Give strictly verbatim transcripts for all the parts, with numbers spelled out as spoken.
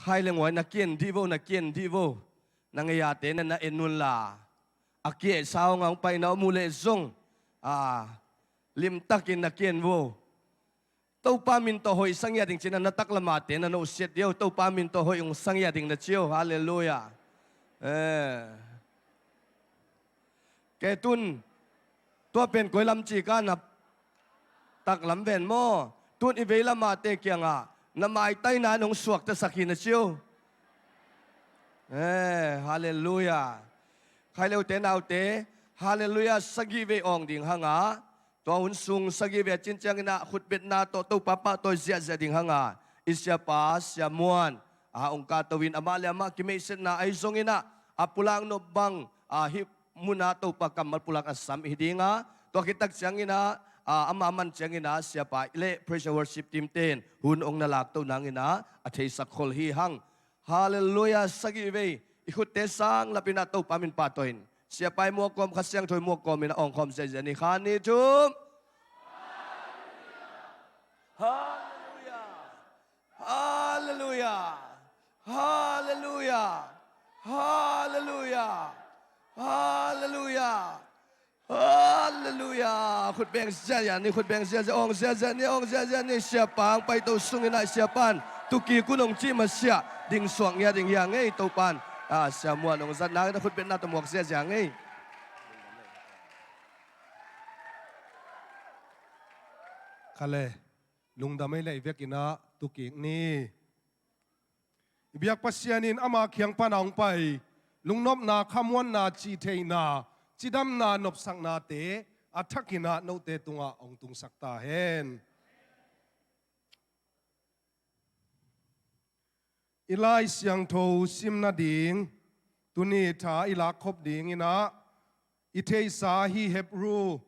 Khai le nguai na kien dih vo, na kien dih vo. Na ngei a te na na en un la, a kieh sa hong a hong pai na om uh leh zong, a, limtakin na kien vo. Topa min tawh hoih sa ngiat ding ci-in a, na taklam a te na na usiat dih o. Topa min tawh hoih hong sa ngiat ding na ci o. Halleluiah. Eh. Kei tun, tua pen koi lam ci ka na taklam ven maw? Tun i veilam a te kiangah na maitaina in hong suaktasak hi na ci o. Eh, halleluiah. Khai le u te nau te, halleluiah sagih vei awng ding hang a, tua hun sung sagih vei a cin ciangin a khutbetna tawh Topa pahtawi ziahziah ding hang a, i siapa Sia Muan, a, hong kahto in amah le amah kimeihsetna ahi zongin a, a pulak nop bang, a, hih mun ah Topa kammal pulak a sam i hi ding a, tua khit tak ciangin a, a, ama man ciangin a siapa le praise and worship team ten hun hong na lakto nangin a, a theisak khol hi hang. Halleluiah sagih vei i khutte sang lapin a Topa min pahtawi in, siapa i muak kawm, Kha Siangtho i muak kawm in a awng khawm ziahziah ni. Khat, nih, thum. Halleluiah. Halleluiah. Halleluiah. Halleluiah. Halleluiah. Halleluiah. Khut beng ziahziah ni, khut beng ziahziah, awng ziahziah ni, awng ziahziah ni. Siapa hong paito sungin a siapa in tukik un hong cih masiah ding suak ngiat ding hi a ngei. Topa in, a, Sia Muan hong zat nangin a khutbetna tawh muak ziahziah ngei. Kha le, lungdam ei le i vekin a tukik ni. I biak Pasian in ama kiang pan a hong pai lungnopna, khamuanna, cihtheihna, cidamna, nopsaknate a thakin a note tungah hong tungsak ta hen. I Lai Siangtho sim nading tuni tha i lakkhop dingin a, i theihsa ahi Hebru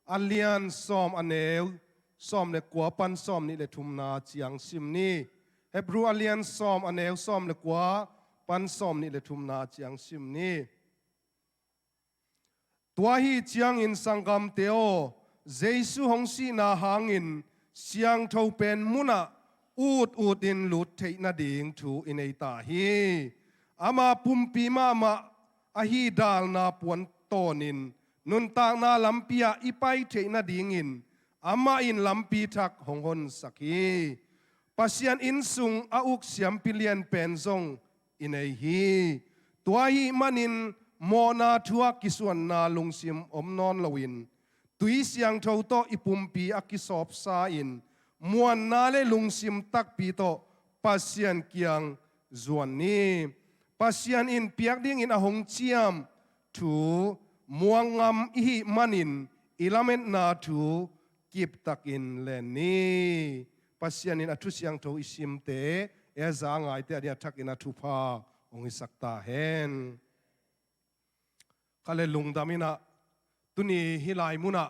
a lian sawm a neu sawm le kua pan sawm nih le thumna ciang sim ni. Hebru a lian sawm a neu sawm le kua pan sawm nih le thumna ciang sim ni. Tua ahi ciangin sanggamte aw, Jesu hong sihna hangin siangtho pen munah ut utin lut theih nading thu i nei ta hi. Ama pumpi mahmah ahi dalna puan tawnin nuntakna lampi ah i pai theih nadingin amah in lampi thak hong honsak hi. Pasian inn sung a uk siampi lian pen zong i nei hi. Tua ahih manin mawhna thu ah kisuanna lungsim om nawn loin, tui siangtho tawh i pumpi a kisawpsa in, muanna le lungsim takpi tawh Pasian kiang zuan ni. Pasian in piak dingin a hong ciam thu muang ngam i hih manin, i lametna thu kiptakin len ni. Pasian in a thu siangtho i simte, i a za ngaite a ding a thakin a thupha hong hisak ta hen. Kha le lungdam in a, tuni hih lai munah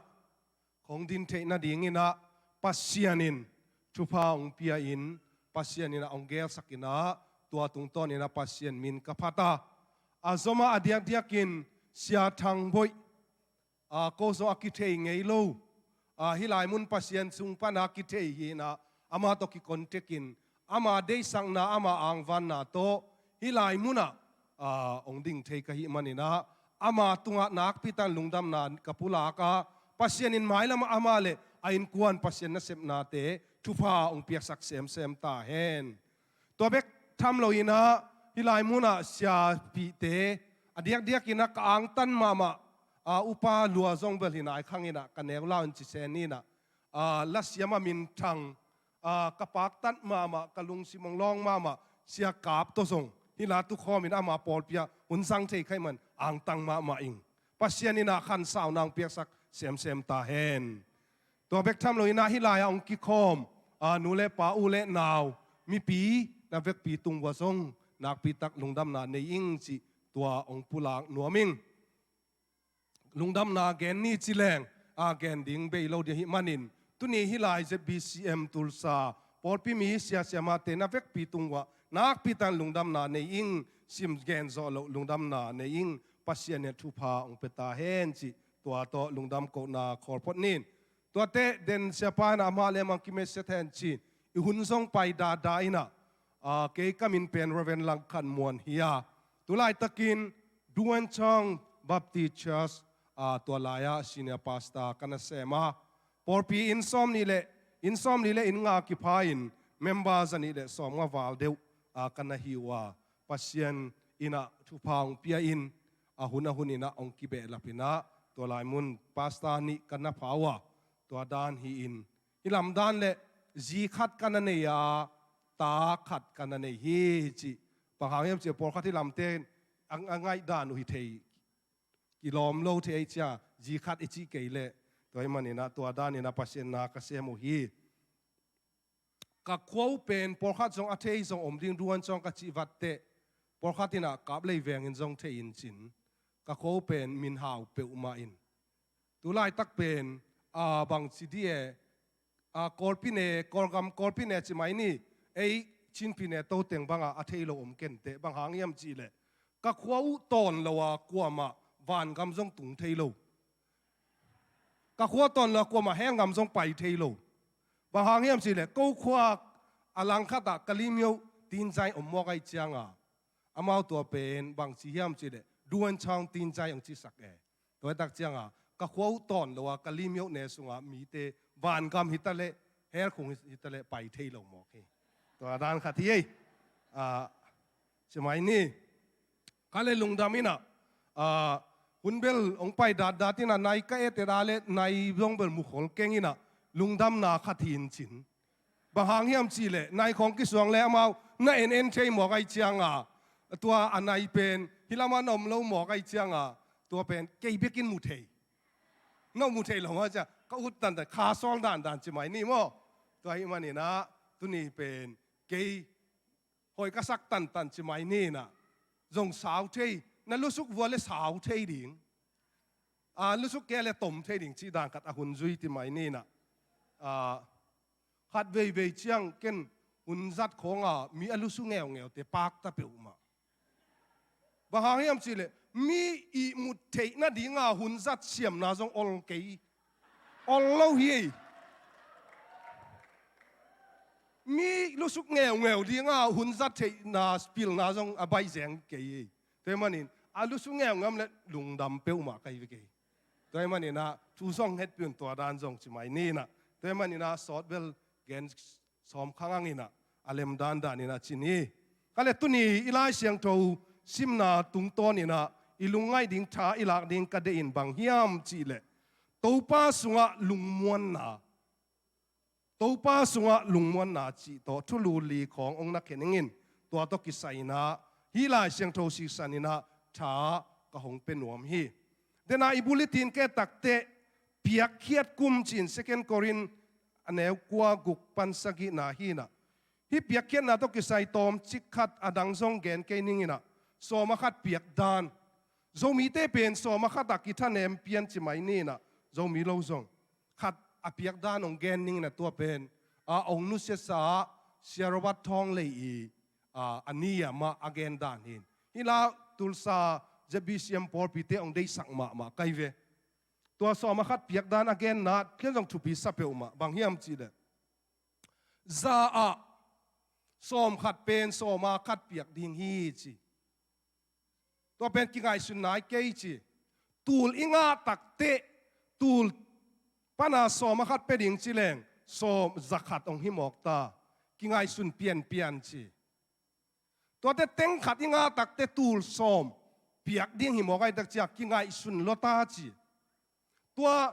kong din theih nadingin a, Pasian in thupha hong pia in, Pasian in a hong gelsak in a, tua tungtawnin a Pasian min ka phat a. A zom a, a diakdiakin Sia Thang Boih, a, ko zong a kithei ngei lo. A, hih lai mun Pasian sung pana kithei hi in a, ama tawh kikontek in, ama deihsakna, ama angvanna tawh hih lai munah, a, hong ding thei ka hih manin a, ama tungah nakpi takin lungdamna ka pulak a, Pasian in mailam ah ama le a innkuan Pasian nasepnate thupha hong piaksak semsem ta hen. Tua bek tham loin a, hih lai munah siapite a diakdiakin a ka angtan mahmah, a, upa lua zong bel hi nai khangin a, ka neu lau in ci sen in a, a, lasiam a minthang, a, ka paktat mahmah, ka lungsim hong lawng mahmah Sia Kap tawh zong hih lai tukhawmin ama pawlpi ah hun zang thei kha ahih man angtang mahmah ing. Pasian in a khansauna hong piaksak semsem ta hen. Tua bek tham loin a, hih lai-ah hong kikhawm, a, nu le pa, u le nau, mipi na vekpi tung uah zong nakpi tak lungdamna nei ing cih tua hong pulak nuam ing. Lungdamna gen ni ci leng, a, gen ding bei lo ding ahih manin, tuni hih lai Z B C M Tulsa pawlpi mi sia siamahte na vekpi tung uah nakpi takin lungdamna nei ing. Sim gen zawh loh lungdamna nei ing. Pasian in thupha hong pia ta hen cih tua tawh lungdam kohna khawl phot ni. Tuate den siapa in a, amah le amah kimeset hen ci-in i hun zong pai dahdah in a, Aa, kei ka min pen Reverend Lang Khan Muan hi a, tu laitakin Duan Chang Baptist Church, aa, tua lai-ah senior pastor ka na sem a, pawlpi inn sawm nih le, inn sawm nih le inn nga kipha in member za nih le sawm nga val deuh, aa, ka na hi uh a, Pasian in ah thupha hong pia in, a hun a hun in ah hong kibehlap in ah, tua lai mun pastor nih ka na pha uh a, tua dan hi in, hih lam dan le zi khat ka na nei a, ta khat ka na nei hi, cih. Bang hang hiam cih leh pawlkhat hih lamte a, a ngaih dan uh hi thei, kilawm lo thei ahih ciangin zi khat i cih kei leh, tua ahih manin ah tua dan in ah Pasian na ka sem uh hi. Ka khua uh pen pawlkhat zong a thei zong om ding, Duan Chang ka cih vat teh, pawlkhat in ah Kaplei veng in zong thei in cin, ka khua uh pen min hau peuhmah in. Tu laitak pen, aa, bang ci dih e, aa, Kawlpi ne, Kawlgam Kawlpi ne ci mai ni, ei Chinpi ne to teng bang a, a thei lo om ken teh, bang hang hiam cih leh ka khua uh tawn lo a kuamah vangam zong tung thei lo. Ka khua tawn lo a kuamah hell gam zong pai thei lo. Bang hang hiam cih leh ko khua a langkhat ah ka limyo Tin Zai om mawk ahih ciangin, amau tua pen bang ci hiam cih leh Duan Chang Tin Zai hong cisak e. Tua ahih tak ciangin ka khua uh tawn lo a ka limyo ne sungah mite vangam hi ta leh, hell khung hi ta leh pai thei lo mawk hi. Tua dan khat hi ei. Aa, ci mai ni. Ka le lungdam in ah, aa, hun bel hong pai datdat in ah, nai ka et et a le nai zong bel mu khol keng in ah, lungdamna khat hi in cin. Bang hang hiam cih leh nai khawng kisuang le amau na en en thei mawk ahih ciangin, tua a nai pen hih lamah na om lo mawk ahih ciangin, tua pen kei bekin mu thei. Na mu thei lo mawk ahih ciangin ka ut dandan, kha sawl dandan ci mai ni maw. Tua ahih manin ah tuni pen kei hoi ka sak tantan ci mai ni in ah, zong sau thei, na lusuk vua le sau thei ding, aa, lusuk kei le tom thei ding cih dan khat a hun zui ci mai ni in ah, aa, khat veivei ciang ken hun zat khawng a mi a lusu ngeungeute pakta peuhmah. Bang hang hiam cih leh mi ihmut theih nading a hun zat siamna zong ol kei. Ol lo hi. Mi lusuk ngeungeu ding a hun zat theihna pilna zong a baih zeng kei hi. Tua ahih manin a lusuk ngeungeu om le lungdam peuhmah ka hi ve kei. Tua ahih manin ah thu zong hetpih un, tua dan zong ci mai ni in ah. Tua ahih manin ah sawt bel gen sawm kha ngang in ah, a lem dandan in ah ci ni. Ka le tuni i Lai Siangtho simna tungtawn in ah i lungngaih ding tha i lak ding ka deih in bang hiam cih leh, Topa sungah lungmuanna, Topa sungah lungmuanna cih tawh thulu li khawng hong na khen ing in, tua tawh kisai in ah hih Lai Siangtho sisan in ah tha ka hong pia nuam hi. Dena i bulletin ka et tak teh, piakkhiat kum ci in Second Korin a neu kua, guk pan sagihna hi in ah, hih piakkhiatna tawh kisai tawmcik khat a dang zong gen kei ning in ah, sawm a khat piak dan. Zomite pen sawm a khat a kithanem pian ci mai ni in ah, Zomi lo zong khat a piak dan hong gen ning in ah, tua pen a hong nusiasa Sia Robert Thawng Lei i, a, a ni a mah a gen dan hi in. Hih la Tulsa Z B C M pawlpite hong deihsak mahmah ka hi ve. Tua sawm a khat piak dan a genna ken zong thupi sa peuhmah. Bang hiam cih leh, za ah sawm khat pen sawm a khat piak ding hi ci. Tua pen kingaihsun nai kei ci. Tul i ngah tak teh, tul pan a sawm a khat pia ding ci leng, sawm, za khat hong hi mawk ta. Kingaihsun pianpian ci. Tuate teng khat i ngah tak teh tul sawm piak ding hi mawk ahih tak ciang kingaihsun lua ta ci. Tua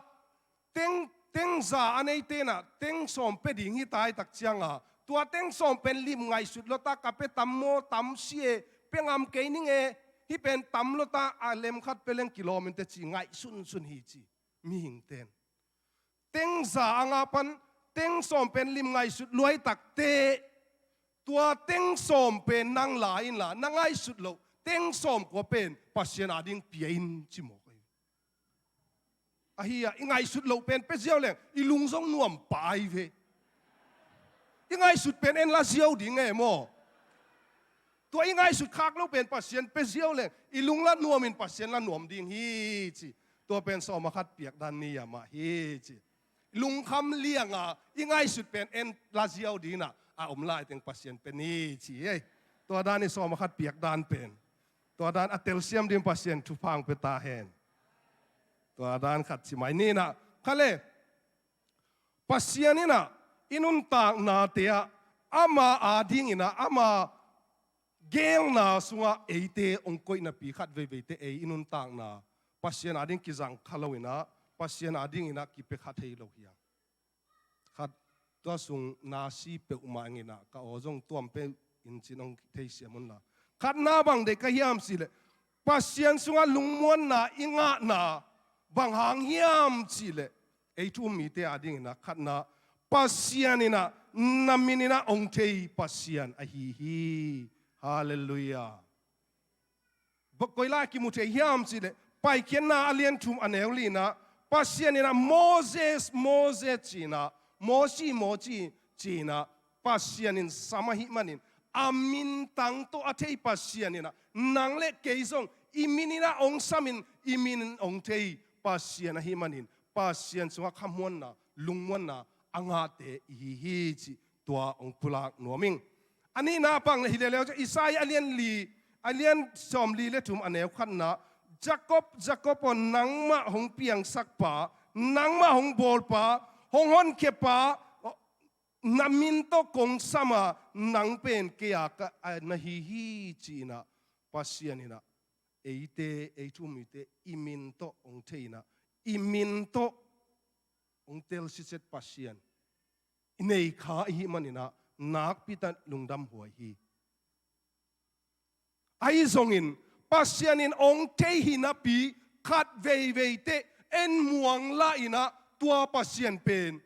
teng, teng za a neite in ah teng sawm pia ding hi ta ahih tak ciangin, tua teng sawm pen lim ngaihsut lua ta, ka pia tam maw, tam si e, pia ngam kei ning e, hih pen tam lua ta, a lem khat pia leng kilawm in teh ci ngaihsunsun hi ci. Mihingte in teng za a ngah pan teng sawm pen lim ngaihsut lua ahih tak teh, tua teng sawm pen nang la in la, na ngaihsut loh teng sawm kua pen Pasian a ding pia in ci mawk hi. Ahi a, i ngaihsut loh pen pia ziau leng i lung zong nuam pah hi ve. I ngaihsut pen en la ziau ding e maw. Tua i ngaihsut khak loh pen Pasian pia ziau leng i lung la nuam in Pasian la nuam ding hi ci. Tua pen sawm a khat piak dan ni a mah hi ci. Lungkham liang a i ngaihsut pen en la ziau ding in ah, a om lai teng Pasian pen hi ci ei. Tua dan i sawm a khat piak dan pen, tua dan a telsiam ding Pasian thupha hong pia ta hen. Tua dan khat ci mai ni in ah, khat le, Pasian in ah i nuntaknate ah ama adingin ah ama geelna sungah eite hong koih napi khat veiveite ei i nuntakna Pasian ading kizang kha lo in ah, Pasian adingin ah kipia kha thei lo hi hang. Khat, tua sung na si peuhmah in ah ka aw zong tuam peuh in cin hong theisiam un la. Khatna bang deih ka hiam cih leh, Pasian sungah lungmuanna i ngahna bang hang hiam cih leh, ei thu um mite adingin ah khatna, Pasian in ah na min in ah hong thei Pasian ahi hi. Halleluiah. Bang koi lai kimu thei hiam cih leh, Paikhiatna a lian thum a neu li in ah, Pasian in ah Moses, Moses ci in ah, Mosi, Mosi ci in ah, Pasian in sam ahih manin, a min tang tawh a thei Pasian in ah, nang le kei zong i min in ah hong sam in, i min in hong thei Pasian ahih manin, Pasian sungah khamuanna, lungmuanna a ngahte i hi hi cih tua hong pulak nuam ing. A nihna bang le hi leuleu ciang Isaiah a lian li, a lian sawmli le thum a neu khatna, Jakob, Jakob aw, nangmah hong piangsakpa, nangmah hong bawlpa, hong honkhiapa, na min tawh kong sam a, nang pen kei a ka, a na hi hi ci in ah, Pasian in ah eite, ei thu um mite i min tawh hong thei in ah, i min tawh hong tel sitset Pasian i nei kha i hih manin ah, nakpi tak lungdam huai hi. Ahi zongin, Pasian in hong thei hi napi khat veiveite en muang la in ah, tua Pasian pen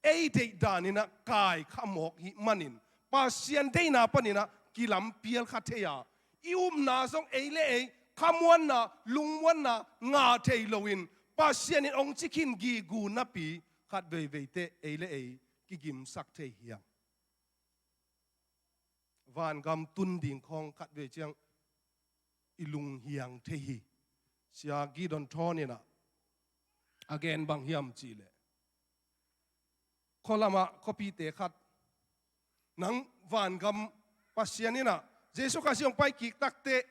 ei deih dan in ah kai kha mawk hih manin, Pasian deihna panin ah kilampial kha thei a, i upna zong ei le ei khamuanna, lungmuanna ngah thei loin, Pasian in hong ci khin gige napi khat veiveite ei le ei kigimsak thei hi hang. Vangam tun ding khawng khat vei ciang i lunghiang thei hi. Sia Gideon Thawn in ah a gen bang hiam cih leh, khualamah khuapite khat, nang vangam, Pasian in ah Jesu Khazih hong pai kik takteh,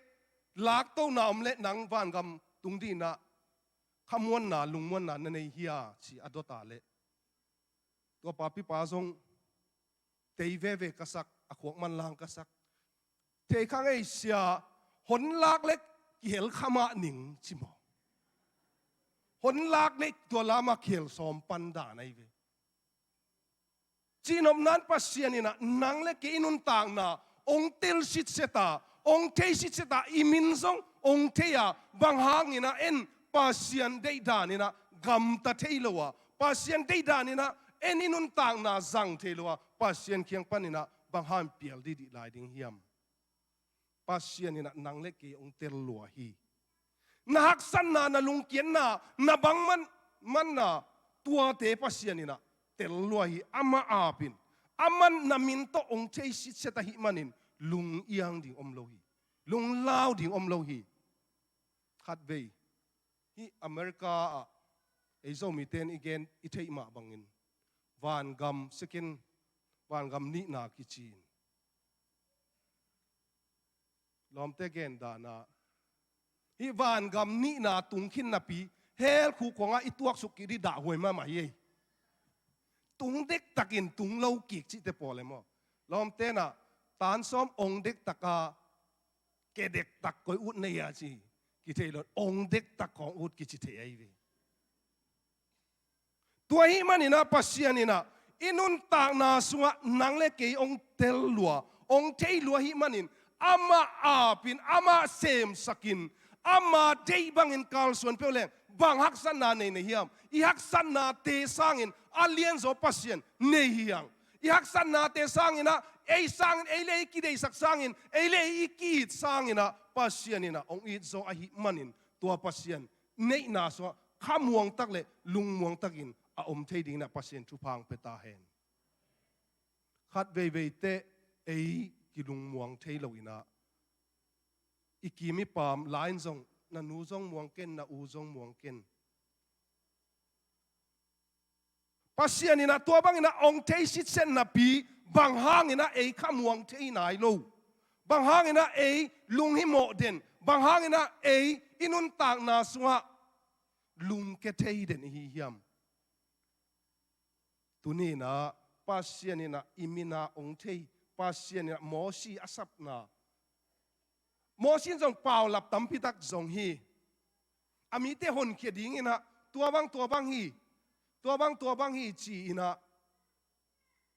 laktohna om leh nang vangam tung ding in ah khamuanna, lungmuanna na nei hia ci a dot a leh, tua papipa zong tei veve ka sak, a khuak manlang ka sak. Thei kha ngei sia, hon lak le kihel kha mah ning ci maw. Hon lak le tua lam ah kihel sawm pan dan ahi ve. Cihnopna in Pasian in ah nang le kei i nuntakna hong tel sitset a, hong thei sitset a, i min zong hong thei a, bang hangin ah en Pasian deih dan in ah gamta thei lo a, Pasian deih dan in ah en i nuntakna zang thei lo a, Pasian kiang panin ah bang hang pial dihdih lai ding hiam? Pasian in ah nang le kei hong tel lua hi. Na haksatna, na lungkiatna, na bangmah manna, tuate Pasian in ah tel lua hi. Amah aap in, amah na min tawh hong thei sitset ahih manin, lungiang ding om lo hi. Lunglau ding om lo hi. Khatvei, hih America ah ei Zomite in i gen i theih mah bangin, vangam second, vangam nihna kici in, lawmte gen dan ah, hih vangam nihna tung khin napi, hell khuk khawngah i tuaksuk kik ding dahhuai mahmah hi ei. Tung dektakin tung lo kik cihte pawl e maw. Lawmte in ah, tan sawm ong dektak a, ke dektak koi ut na hia ci, kithei lo in, ong dektak khawng ut kici thei ahi ve. Tua ahih manin ah Pasian in ah i nuntakna sungah nang le kei hong tel lua, hong thei lua ahih manin, amah aap in, amah semsak in, ama deih bangin kalsuan peuh leng, bang haksatna nei na hiam? I haksatnate sangin a lianzaw Pasian nei hi hang. I haksatnate sangin ah, ei sangin, ei le ei kideihsak sangin, ei le ei i ki-it sangin ah, Pasian in ah hong it zaw ahih manin, tua Pasian neihna sungah khamuang tak le lungmuang takin a om thei dingin ah Pasian thupha hong pia ta hen. Khat veivei teh ei kilungmuang thei lo in ah, i kim i pam lai-in zong, na nu zong muang ken, na u zong muang ken. Pasian in ah tua bangin ah hong thei sitset napi, bang hangin ah ei khamuang thei nai lo, bang hangin ah ei lunghimawh den, bang hangin ah ei i nuntakna sungah lungke thei den i hi hiam? Tuni in ah Pasian in ah i min ah hong thei, Pasian in ah Mosi a sapna, Mosi in zong paulap tampi tak zong hi. A mite honkhia dingin ah tua bang tua bang hi, tua bang tua bang hi ci-in ah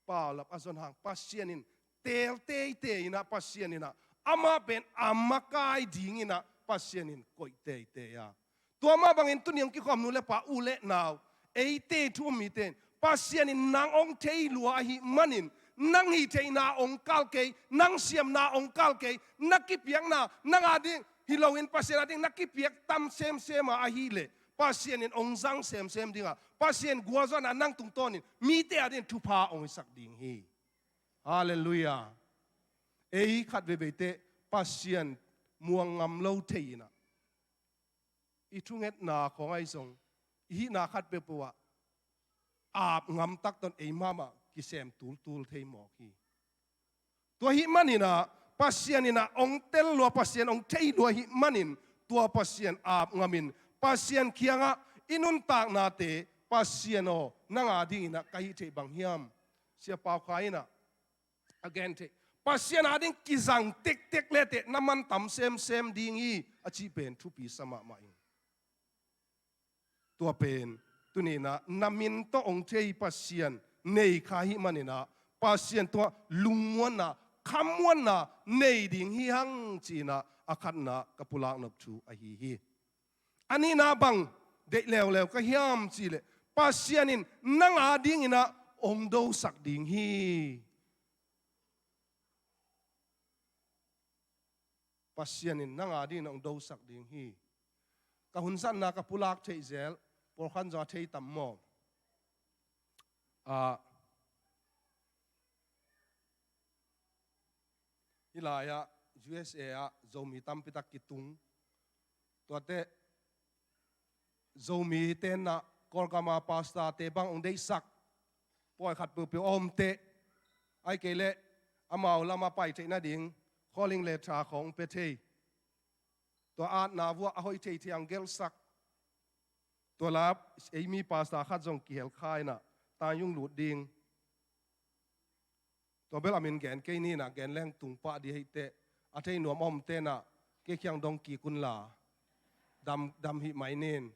paulap a zon hang Pasian in teel teitei in ah, Pasian in ah amah pen a makai dingin ah Pasian in koih teitei a. Tua mah bangin tuni hong kikhawm nu le pa, u le nau, eite thu um mite in Pasian in nang hong thei lua ahih manin, nang hih theihna hong kal kei, nang siamna hong kal kei, na kipiakna nang a ding hi loin Pasian a ding na kipiak tam semsem a ahih leh Pasian in hong zang semsem ding a, Pasian gualzawhna nang tungtawnin mite a ding thupha hong hisak ding hi. Halleluiah. Ei khat veivei teh Pasian muang ngam lo thei in ah, i thungetna khawng ahi zong, i hihna khat peuhpeuh ah ap ngam tak tawh ei mahmah kisem tultul thei mawk hi. Tua ahih manin ah Pasian in ah hong tel lua, Pasian hong thei lua ahih manin, tua Pasian ap ngamin Pasian kiangah i nuntaknate, Pasian aw, nang a dingin ah ka hih theih bang hiam? Sia Pau Khai in ah a gen theih, Pasian a ding kizang tektek le teh na mantam semsem ding hi, a cih pen thupi sa mahmah ing. Tua pen tuni in ah na min tawh hong thei Pasian nei kha ahih manin ah, Pasian tungah lungmuanna, khamuanna nei ding hi hang ci-in ah a khatna ka pulak nop thu ahi hi. A nihna bang deih leuleu ka hiam cih leh, Pasian in nang a dingin ah hong dosak ding hi. Pasian in nang a dingin hong dosak ding hi. Ka hunzatna ka pulak theih zel, pawlkhat zong a thei tam maw? Ah, hih lai-ah U S A ah Zomi tampi tak kitung. Tuate Zomi tenah Kawlgama pastor-te bang hong deihsak, pawi khat peuhpeuh a om teh, ahih kei leh amau lamah pai theih nading calling letter khawng hong pia thei. Tua atna vuah a hoih theithei hong gelhsak. Tua la ei mi pastor khat zong kihel kha in ah, Tanyung lut ding. Tua bel a min gen kei ni in ah, gen leng tung pah ding hi teh. A thei nuam a om tenah kei kiang dong kik un la, dam, dam hih mai ning.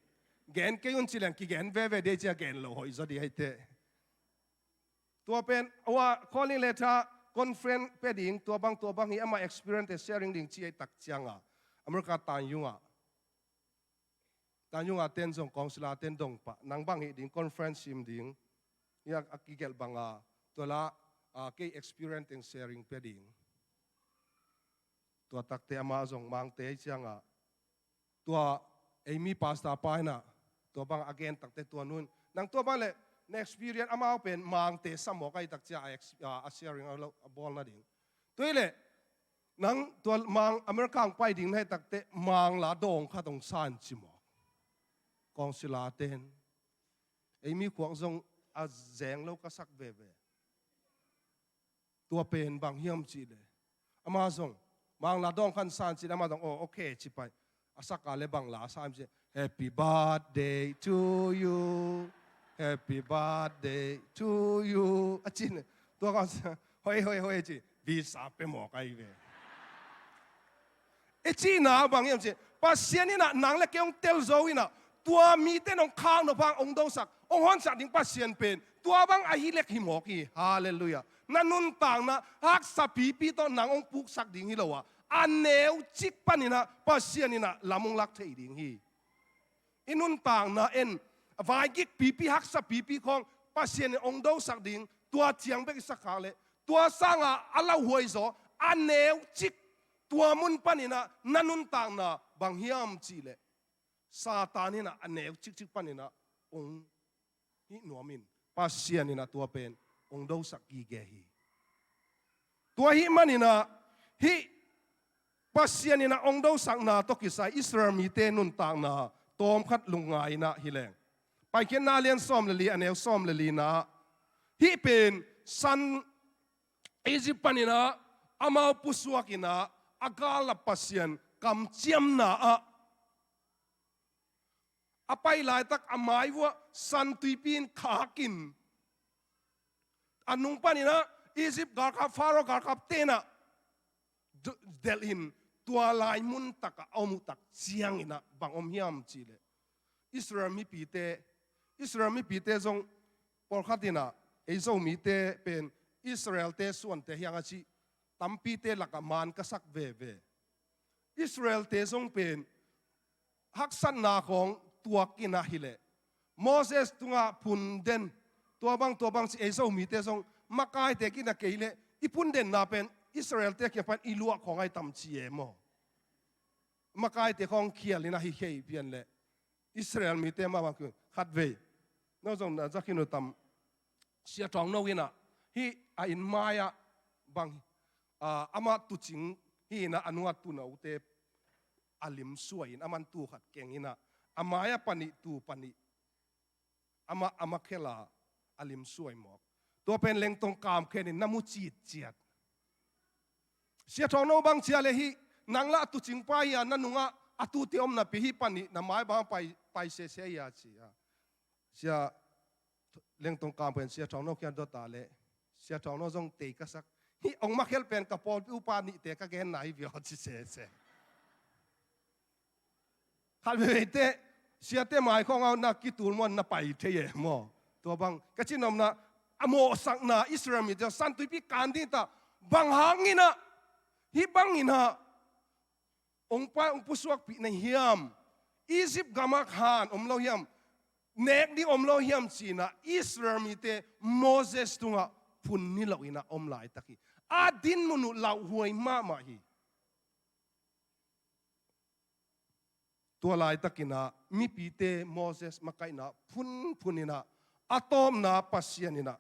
Gen kei un ci leng kigen veve ding ci a, gen lo hoih zaw ding hi teh. Tua pen, ua, calling letter, conference pia ding, tua bang, tua bang hi, ama experience te sharing ding ci ahih tak ciangah, America Tanyung ah, Tanyung a ten zong, council a ten dong pah, nang bang hih ding, conference sim ding hi a, a kigelh bangah, tua la, a, kei experience teng sharing pia ding. Tua tak teh amah zong Mangte ahih ciangah, tua ei mi pastor pa in ah tua bang a gen tak teh, tua nu in, nang tua bang leh na experience, amau pen Mangte sa mawk ahih tak ciang a ex-, a, a sharing a lo, a bawl nading. Tua hi leh nang tua Mang, America hong pai ding na hih tak teh Mang la dawng khat hong sa in ci mawk. Council a ten. Ei mi khuak zong a zeng lo ka sak veve. Tua pen bang hiam cih leh, amah zong Mang la dawng khat sa in ci leh, amah zong, oh, okay, ci pai. A sak a leh bang la sa hiam cih leh, Happy birthday to you, happy birthday to you, a ci leh, tua khat, hoi, hoi, hoi, ci, visa pia mawk ahi ve. I cihna bang hiam cih leh, Pasian in ah nang le kei hong tel zo in ah, tua mite in hong khak nop hang hong dosak, hong honsak ding Pasian pen tua bang ahi lek hi mawk hi. Halleluiah. Na nuntakna haksa pipi tawh nang hong puksak ding hi lo a, a neucik panin ah Pasian in ah lam hong lak thei ding hi. I nuntakna en, a vaigik pipi, haksa pipi khawng Pasian in hong dosak ding, tua ciang bek i sak khak leh, tua sangah a lauhuai zaw, a neucik, tua mun panin ah na nuntakna bang hiam cih leh, Satan in ah a neucikcik panin ah hong hih nuam in, Pasian in ah tua pen hong dosak gige hi. Tua ahih manin ah, hih Pasian in ah hong dosakna tawh kisai Israel mite nuntakna tawmkhat lungngai in ah hi leng. Paikhiatna a lian sawm le li, a neu sawm le li-na, hih pen San Egypt panin ah amau pusuakin ah a galna Pasian kamciamna ah a pai laitak a mai vuah San Tuipi in khakin, a nung panin ah Egypt galkap, Pharaoh galkapte'n ah d-, delhin, tua lai mun takah a om uh tak ciangin ah bang om hiam cih leh, Israel mipite, Israel mipite zong pawlkhat in ah, ei Zomite pen Israelte suante hi hang a ci, tampite lakah man ka sak veve. Israelte zong pen haksatna khawng tuak in ah hi leh, Moses tungah phun den, tua bang, tua bang ci, ei Zomite zong makaite kina kei leh i phun denna pen Israelte kiang pan i luah khawng ahi tam ci e maw. Makaite khawng khial in ah hi khei pian leh, Israel mite mah bang khatvei, no zong na za khin uh tam, Sia Thawng No in ah, hih a inn mai-ah bang, ah, amah tuucing hi in ah, a nungah tuunote a lim suai in, aman tuu khat keng in ah, a mai-ah panih, tuu panih, amah, amah khel a, a lim suai mawk. Tua pen Lengtong Kam Khen in na mu citciat. Sia Thawng No bang ci a leh, hih nang lah a tuucing pa hi a, na nungah a tuute om napi hih panih na mai bang pai, pai sese hi a ci a. Sia Lengtong Kam Khen Sia Thawng No kiang dot a leh, Sia Thawng No zong tei ka sak. Hih ong makhelh pen ka pawlpi upa nihte ka genna hi viau ci sese. Khat veve teh, siate mai khawng ah na kitul maw, na pai thei e maw. Tua bang ka cih nopna, a mawhsakna Israel mite San Tuipi kan ding ta, bang hangin ah, hih bangin ah ong pai, ong pusuakpih na hiam? Egypt gamah khan om lo hiam? Nek ding om lo hiam ci-in ah Israel mite Moses tungah phun ni lo in ah om laitak hi. A dinmun uh lauhuai mahmah hi. Tua laitakin ah mipite Moses makaihna phunphun in ah, a tawpna Pasian in ah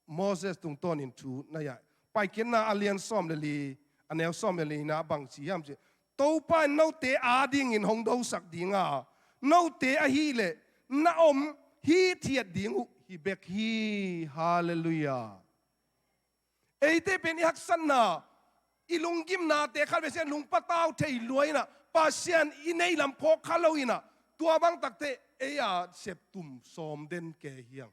Moses tungtawnin thu na hiah. Paikhiatna a lian sawm le li, a neu sawm le li-na bang ci hiam cih, Topa in note adingin hong dosak ding a, note ahih leh na om hithiat ding uh hi bek hi. Halleluiah. Eite pen i haksatna, i lunggimnate khat vei ciang lungpatau thei lua in ah, Pasian i neih lam phawk kha lo in ah, tua bang tak teh ei a septum sawm den kei hi hang.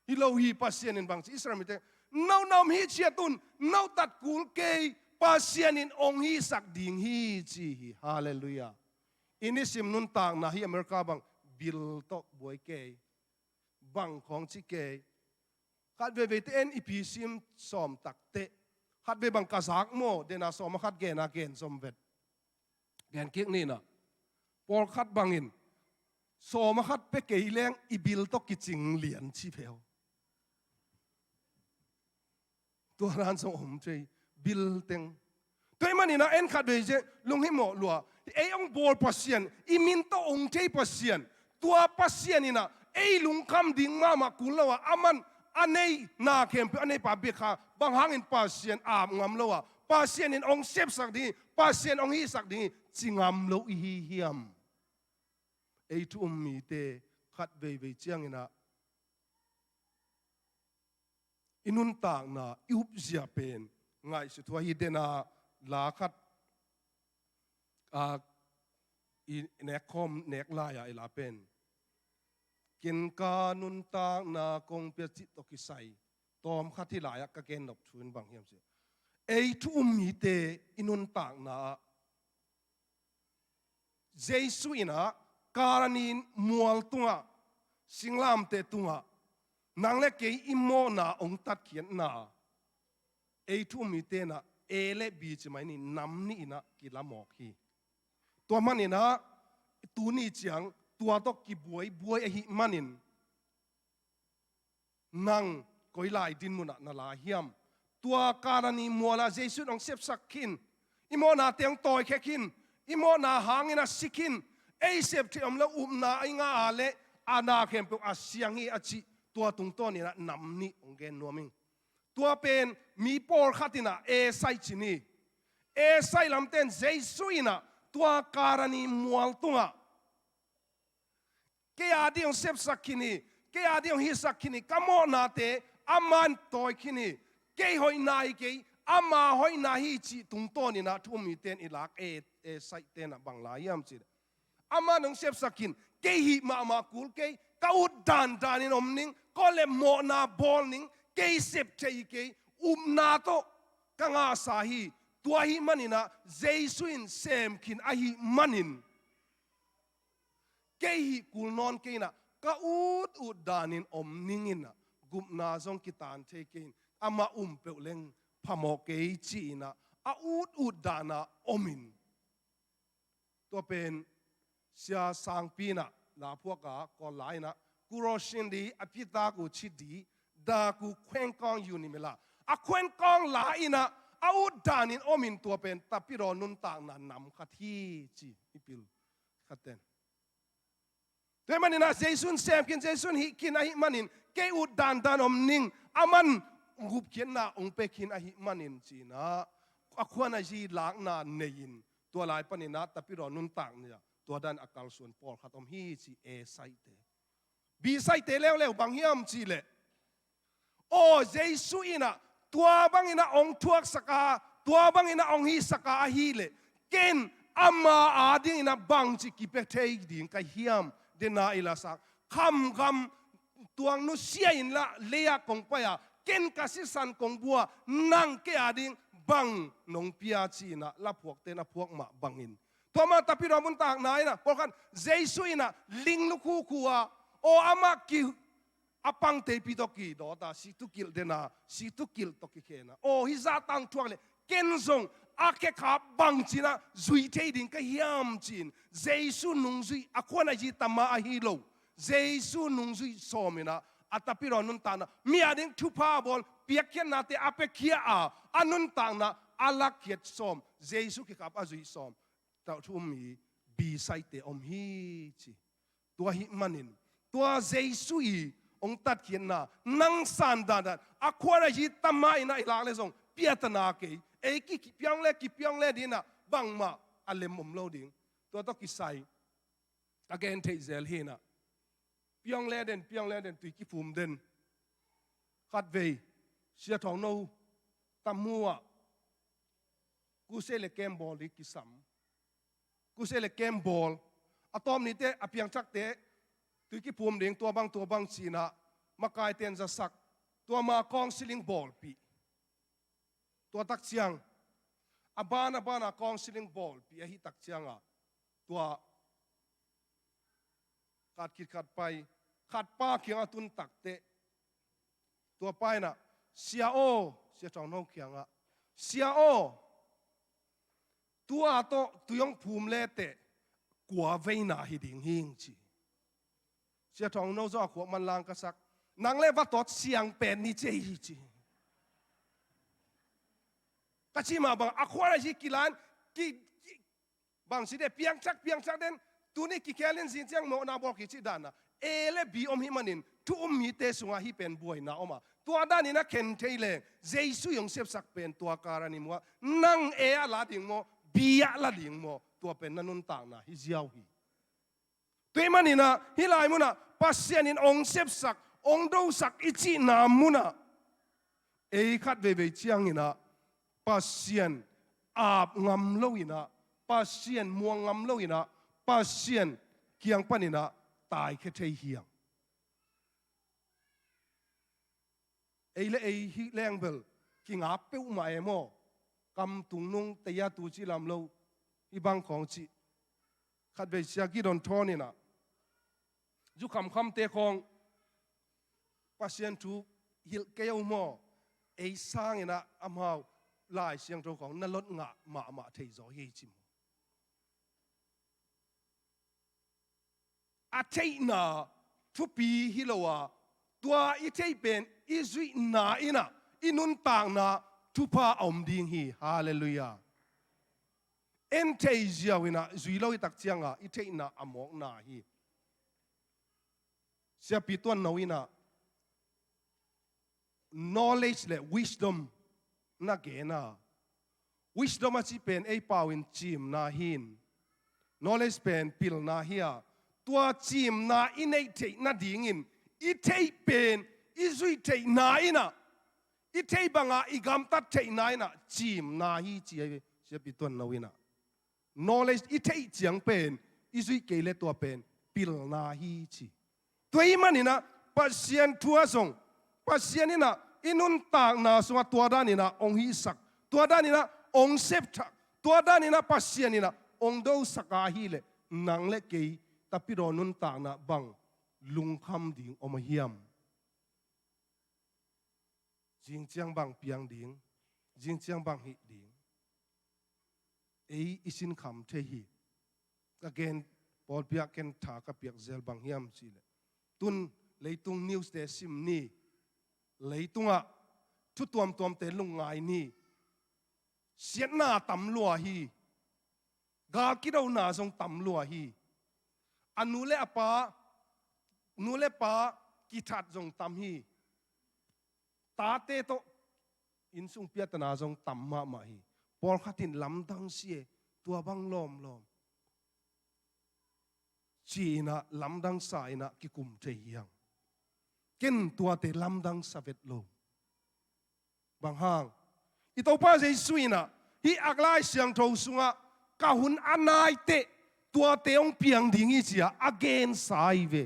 Hi lo hi. Pasian in bang ci, Israel mite, no na om hithiat un, no tat kul kei, Pasian in ong hisak ding hi ci hi. Halleluiah. I nisim nuntakna hi America bang bill tawh buai kei, bang khawng ci kei. Khat veve teh en i pi sim sawm tak teh, khat vei bang ka zak maw, dena sawm a khat gena gen zom vet. Gen kik ni in ah, pawlkhat bangin sawm a khat pia kei leng i bill tawh kicing lian ci peuh. Tua dan zong om thei, bill teng. Tua ahih manin ah en khat vei ciang lunghimawh lua. Ei ong bawl Pasian, i min tawh ong thei Pasian, tua Pasian in ah ei lungkham ding mahmah kul lo a, aman a neihna khempeuh a neipa bia kha, bang hangin Pasian ap ngam lo a, Pasian in ong sepsak ding hi, Pasian ong hisak ding hi ci ngam lo i hi hiam? Ei thu um mite khat veivei ciangin ah i nuntakna, i upzia pen ngaihsut huai hi. Dena la khat, a, i nekkhawm nek lai-a i la pen, ken ka nuntakna kong pia cih tawh kisai tawm khat hi lai-ah ka gen nop thu in bang hiam cih, ei thu um mite i nuntakna ah Jesu in ah Kalvari mual tungah, singlamteh tungah nang le kei i mawhna ong tatkhiatna, ei thu um mite in ah A le B ci mai ni, nam nih in ah kila mawk hi. Tua manin ah tuni ciang tua tawh kibuaibuai ahih manin, nang koi lai dinmun ah na la hiam? Tua Kalvari mual ah Jesu in ong sepsak khin, i mawhnate ong tawikhia khin, i mawhna hangin a si khin, ei sep theih om lo, upna a i ngah a leh a na khempeuh a siang hi a cih, tua tungtawn in ah nam nih ong gen nuam ing. Tua pen mi pawlkhat in ah A side ci ni. A side lamte'n Jesu in ah tua Kalvari mual tungah Kei a ding hong sepsak khin hi, kei a ding hong hisak khin hi, ka mawhnate aman tawi khin hi. Kei hoihna hi kei, ama hoihna hi cih tungtawnin ah thu um mite in i lak e, e saihte in ah bang lai hiam cih leh, aman hong sepsak khin, kei hih mahmah kul kei, ka ut dandanin om ning, ka ut leh mawhna bawl ning, kei sep thei hi kei, upna tawh ka ngahsa hi. Tua ahih manin ah Jesu in sem khin ahih manin kei hih kul nawn kei in ah, ka ut ut danin om ning in ah, gupna zong kitan thei kei in, amah um peuh leng phamawh kei ci-in ah, a ut ut dana om in. Tua pen Sia Sangpi in ah la phuak a, Kawl la in ah, กูรอชินดี อภิตากูชิดี ดากูแขวงกองอยู่นี่ไหมล่ะ a khuen kawng la in ah, a ut danin om in, tua pen Tapidaw nuntakna nam khat hi ci i pil khat ten. Tua ahih manin ah Jesu in sem khin, Jesu in hih khin ahih manin, kei ut dandan om ning, aman gupkhiatna hong pia khin ahih manin ci-in ah, a khuan a zi lakna nei-in, tua lai panin ah Tapidaw nuntakna tua dan a kalsuan pawlkhat om hi ci, A saihte. B saihte leuleu bang hiam cih leh, aw, Jesu in ah tua bangin ah hong thuaksak a, tua bangin ah hong hisak a ahih leh, ken ama a dingin ah bangci kipia thei ding ka hiam? Dena i lasak, khamgam tuang nusia in la lei-ah kong pai a, ken ka sisan kong bua, nang kei a ding bang nong pia ci-in ah la phuakte in a phuak mah bangin, tua mah Tapidaw nuntakna in ah pawlkhat, Jesu in ah ling lukhukhua, aw, amah ki a pangteipi tawh kidawt a, siktukilh den a, siktukilh tawh kikhen a, aw, hih zah tang thuak leh ken zong a khekhap bangci-in ah zui thei ding ka hiam ci-in, Jesu nungzui, a khuan a zi tama ahi lo, Jesu nungzui sawm in ah, a Tapidaw nuntakna, mi a ding thupha a bawl, piakkhiatnate a piakhia a, a nuntakna a lakkhiat sawm, Jesu khekhap a zui sawm, tawh thu um hi, B saihte om hi ci. Tua ahih manin, tua Jesu i hong tatkhiatna, nang san dandan, a khuan a zi tama in ah i lak leh zong piatana kei, ei ki, kipia ung le, kipia ung le dingin ah bangmah a lem om lo ding. Tua tawh kisai, a gen theih zel hi in ah, pia ung le den, pia ung le den, tui kiphum den. Khatvei Sia Thawng No tam mu ah, crusade le camp bawl ding kisam. Crusade le camp bawl, a tawp nite a piangthakte tui kiphum ding, tua bang, tua bang ci-in ah makaite in zasak, tua ma counseling bawlpih. Tua tak ciang, a ban a ban a counseling bawlpih ahih tak ciang a, tua khat khit khat pai, khat pa kiangah tun takteh, tua pa in ah, Sia aw, Sia Thawng No kiangah, Sia aw, tua tawh tui hong phum leteh kua veina hi ding hi ing ci. Sia Thawng No zong a khuak manlang ka sak, nang le va tawt siang pen ni ci ei hi ci. Ka cih mah bang, a khuan a zi kilan, ki, ki, bang ci deh, piangthak, piangthak den, tuni kikhel in zing ciang mawhna bawl kici dan a, A le B om hi manin, thu um mite sungah hih pen buaina om a, tua danin a khen thei leng, Jesu i hong sepsak pen tua kal a ni maw, nang A ah la ding maw, B ah la ding maw, tua pen na nuntakna hi ziau hi. Tua ahih manin ah, hih lai munah Pasian in hong sepsak, hong dosak i cihna munah, ei khat veivei ciangin ah Pasian ap ngam lo in ah, Pasian muang ngam lo in ah, Pasian kiang panin ah taikhia thei hi hang. Ei le ei hih leng bel kingap peuhmah e maw. Kam tung nung tei a tu ci lam lo, hih bang khawng cih. Khatvei Sia Gideon Thawn in ah, zu khamkhamte khawng Pasian thu hilh kei o maw, ei sangin ah amau Lai Siangtho khawng na lot ngah mahmah thei zaw hi ci maw. A theihna thupi hi lo a, tua i theih pen i zuihna in ah i nuntakna thupha a om ding hi. Halleluiah. En thei ziau in ah zui lo i tak ciangah i theihna a mawkna hi. Siapi Tuan No in ah knowledge le wisdom na gen a, wisdom a cih pen ei pau in cimna hi in, knowledge pen pilna hi a, tua cimna i neih theih nadingin i theih pen i zuih theihna in ah, i theih banga i gamtat theihna in ah cimna hi ci ahi ve. Siapi tuanno in ah, knowledge i theih ciang pen i zuih kei le tua pen pilna hi ci. Tua ahih manin ah Pasian thu ah zong, Pasian in ah i nuntakna sungah tua dan in ah hong hihsak, tua dan in ah hong septhak, tua dan in ah Pasian in ah hong dosak ahih leh, nang le kei tapidaw nuntakna bang lungkham ding om a hiam? Zingciang bang piang ding, zingciang bang hih ding, ei i sinkham thei hi. Ka gen pawlpi ah ken tha ka piak zel bang hiam cih leh, tun leitung news te sim ni, leitungah thu tuamtuamte lungngai ni. Siatna tam lua hi. Gal kidona zong tam lua hi. A nu le a pa, nu le pa kithat zong tam hi. Tate tawh innsung piatana zong tam mahmah hi. Pawlkhat in lamdang si e, tua bang lawmlawm ci-in ah lamdang sa in ah kikum thei hi hang. Ken tuate lamdang sa vet lo. Bang hang? I Topa Jesu in ah hih a Lai Siangtho sungah ka hun a nai teh tuate hong piang ding hi ci-a a gensa hi ve.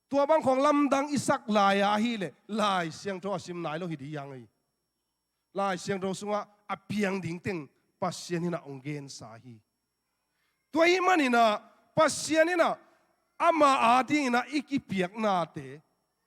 Tua bang khawng lamdang i sak lai-a ahih leh Lai Siangtho a sim nai lo hi ding hi hang ei. Lai Siangtho sungah a piang ding teng Pasian in ah hong gensa hi. Tua ahih manin ah Pasian in ah ama adingin ah i kipiaknate,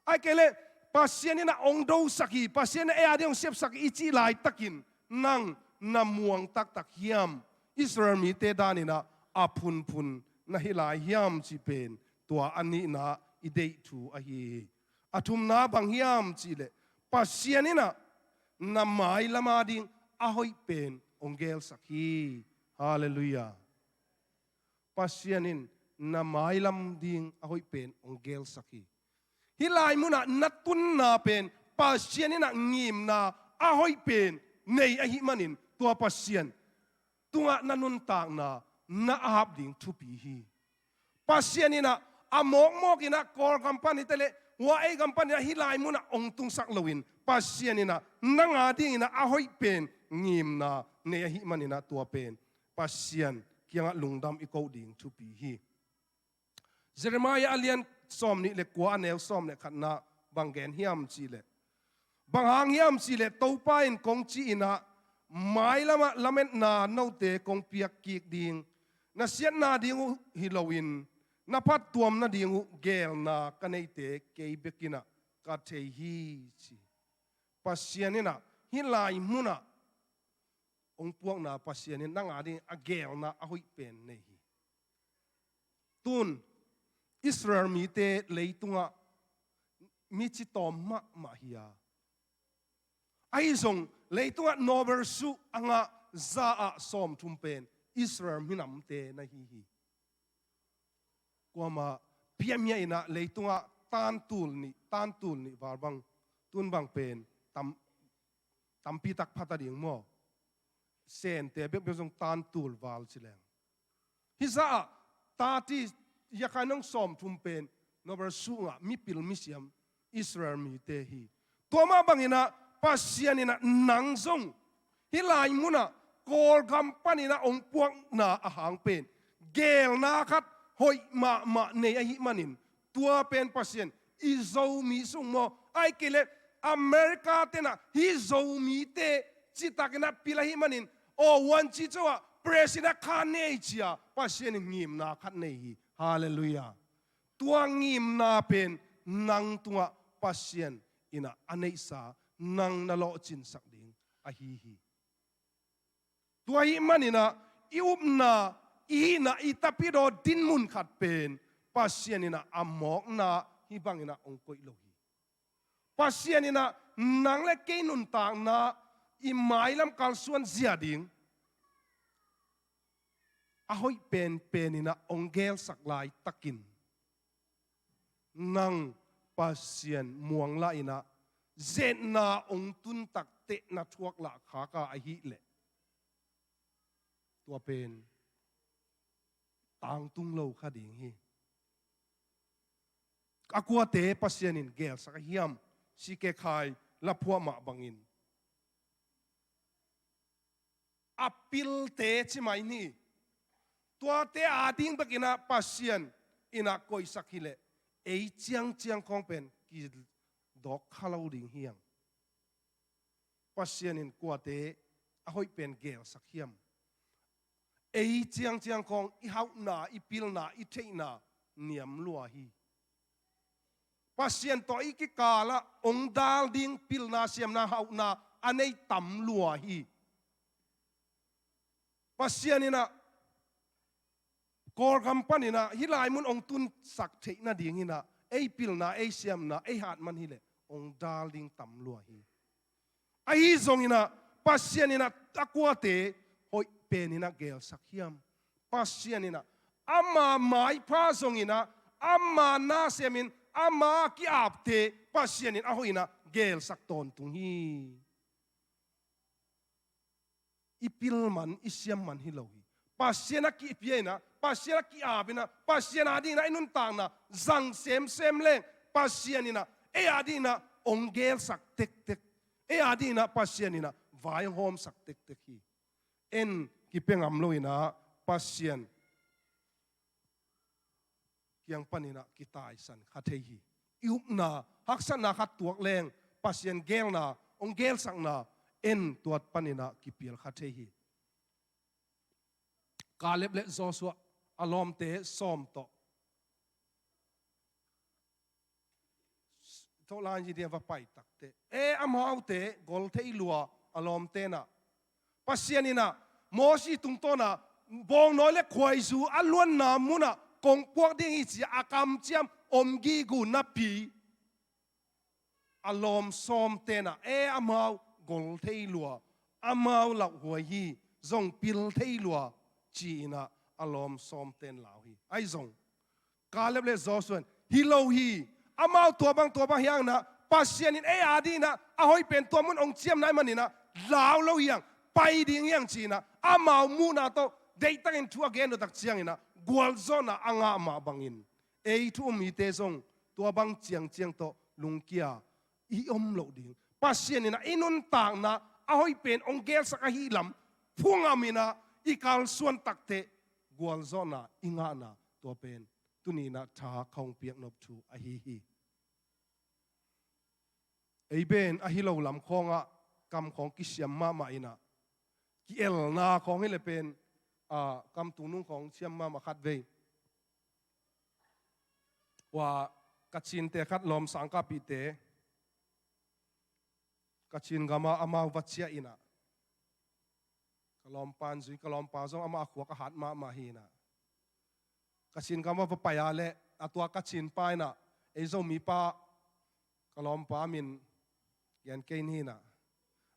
ahih kei leh Pasian in ah hong dosak hi, Pasian in ah ei ading hong sepsak hi i cih laitakin, nang na muang taktak hiam? Israel mite dan in ah a phunphun na hi lai hiam cih pen tua a nihna i deih thu ahi hi. A thumna bang hiam cih leh, Pasian in ah na mailam ading a hoih pen hong gelsak hi. Halleluiah. Pasian in na mailam ding a hoih pen hong gelsak hi. Hih lai munah na tunna pen Pasian in ah ngimna a hoih pen nei ahih manin, tua Pasian tungah na nuntakna na ap ding thupi hi. Pasian in ah a mawkmawk in ah Kawlgam pan hi ta leh, hua ei gam pan in ah hih lai munah hong tungsak loin, Pasian in ah nang adingin ah a hoih pen ngimna nei ahih manin ah tua pen Pasian kiangah lungdam i koh ding thupi hi. Jeremiah a lian sawmnih le kua, a neu sawm le khatna bang gen hiam cih leh, bang hang hiam cih leh Topa in kong ci in ah, mailamah lametna note kong piak kik ding, na siatna ding uh hi loin, na phattuamna ding uh geelna ka neite kei bek in ah ka thei hi ci. Pasian in ah hih lai munah hong puakna Pasian in nang ading a geelna a hoih pen nei hi. Tun Israel mite leitungah mi citawm mahmah hi a, ahi zong leitungah Nobel suh a ngah za ah sawmthum pen Israel minamte na hi hi. Kuamah piamia in ah leitungah tantul nih, tantul nih val bang, tun bang pen tam, tampi tak pha ta ding maw? Sente bekbek zong tantul val ci leng. Hih za ah thirty, ya kha nong sawmthum pen Nobel suh ngah mipil misiam Israel mite hi. Tua mah bangin ah Pasian in ah nang zong hih lai munah Kawlgam panin ah hong puakna a hang pen geelna khat hoih mahmah nei ahih manin, tua pen Pasian i Zomi sung maw, ahih kei leh America ten ah hih Zomite citakin ah pil ahih manin, aw, huan ci co ah president kha nei ci-a Pasian in ngimna khat nei hi. Halleluiah. Tua ngimna pen nang tungah Pasian in ah a neihsa, nang na lawhcinsak ding ahi hi. Tua ahih manin ah i upna, i hihna, i tapidaw dinmun khat pen Pasian in ah a mawkna hih bangin ah hong koih lo hi. Pasian in ah nang le kei nuntakna, i mailam kalsuan zia ding a hoih penpen in ah hong geelsak laitakin, nang Pasian muanglah in ah zetna hong tun takteh na thuak lah khak a ahih leh, tua pen tangtung lo kha ding hi. a kuate Pasian in gelsak a hiam? Sikekhai laphuah mah bangin a pilte ci mai ni. Tuate ading bekinah Pasian inah koihsak hileh ei ciangciang khawng pen kidawk kha lo ding hiang. Pasian in kuate a hoih pen gelsak hiam? Ei ciangciang khawng i hauhna, i pilna, i theihna niam lua hi. Pasian tawh i kikalah ong dal ding pilna, siamna, hauhna a nei tam lua hi. Pasian inah Kawlgam paninah hih lai mun ong tunsak theih nadinginah ei pilna, ei siamna, ei hat man hileh ong dal ding tam lua hi. Ahi zonginah Pasian inah a kuate hoih peninah gelsak hiam? Pasian inah ama maipha zonginah ama na siamin ama ki-apte Pasian in a hoihinah gelsak tawntung hi. I pil man, i siam man hi lo hi. Pasian a kipia inah, Pasian a ki-ap inah, Pasian adinginah i nuntakna zang semsem leng Pasian inah ei adinginah ong gelsak tektek. Ei adinginah Pasian inah vai hawmsak tektek hi. En kipia ngam lo inah Pasian kiang paninah kitaisan kha thei hi. I upna haksatna khat tuak leng Pasian gelna, ong gelsakna en tuat paninah kipial kha thei hi. Kaleb le Joshua a lawmte sawm tawh Thohlai hi dia va pai takte e amaute gol thei lua a lawmtenah Pasian inah Mosi tungtawnah bawngnawi le khuaizu a luanna munah kong puak ding hi ci-a a kamciam om gige napi a lawm sawmtenah e amau gol thei lua, amau lauhuai hi, zong pil thei lua ci-inah a lawm sawmten lau hi. Ahi zong Kaleb le Joshua in hi lo hi. Amau tua bang tua bang hianginah Pasian in ei adinginah a hoih pen tua mun ong ciam nai maninah lau lo hiang, pai ding hiang ci-inah amau muhna tawh deihtakin thu a gen uh tak cianginah gualzawhna a ngah mah bangin ei thu um mite zong tua bang ciangciang tawh lungkia i om loh ding. Pasian inah i nuntakna a hoih pen ong gelsak ahi lam phungaminah i kalsuan takteh gualzawhna i ngahna tua pen tuninah tha khawng piaknop thu ahi hi. Ei ben ahi lo lam khawngah kam khawng kisiam mahmah inah ki-elna khawng hileh pen kam tungnung khawng siam mahmah khat vei. Ua Kachinte khat lawm sangkahpihte Kachin gamah amau va ciah inah ka lawmpa in zui, ka lawmpa zong amah a khuak a hat mahmah hinah Kachin gamah va pai a leh a tua Kachin pa inah ei Zomi pa ka lawmpa a min gen kei ni hinah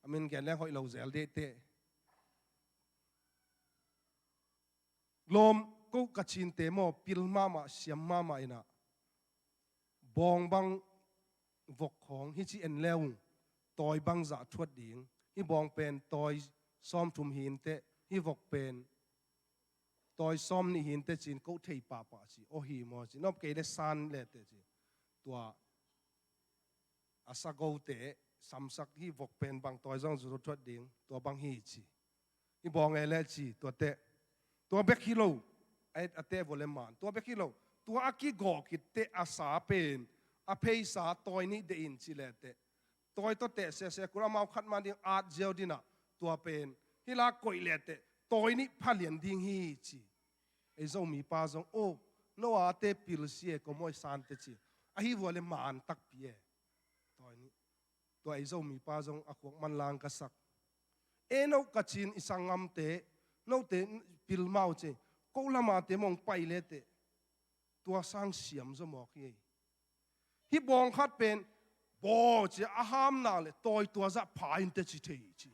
a min gen leng hoih lo zel dehteh. Lawm ko Kachinte maw pil mahmah siam mahmah inah bawng bang vok khawng hi ci en le ung tawi bangzah thuat ding. Hih bawng pen tawi sawmthum hi inteh, hih vok pen tawi sawmnih hi inteh ci-in ko thei pahpah ci. Aw hi maw ci, nop kei le san leteh ci. Tua a sagote samsak hih vok pen bang tawi zong zu thuat ding tua bang hi ci. Hih bawng e le ci tuateh. Tua bek hi lo, a teh vua le man tua bek hi lo, tua a kigawh khitteh a sa pen a pheisa tawi nih deih in ci leteh tawi tawh teh sese kul amau khat man ding at ziau dinah tua pen hih la koih leteh tawi nih phalian ding hi ci. Ei Zomi pa zong o no a te pilsi e ko mawi sante ci. Ahi vua le man takpi e. Tawi nih tua ei Zomi pa zong a khuak manlang ka sak. E no Kachin i sanggamte note pil mau ci. Ko lamate mong pai leteh tua sang siam zaw mawk hi ei. Hih bawng khat pen baw ci a ham nak le tawi tua zah pha inteh ci thei ci.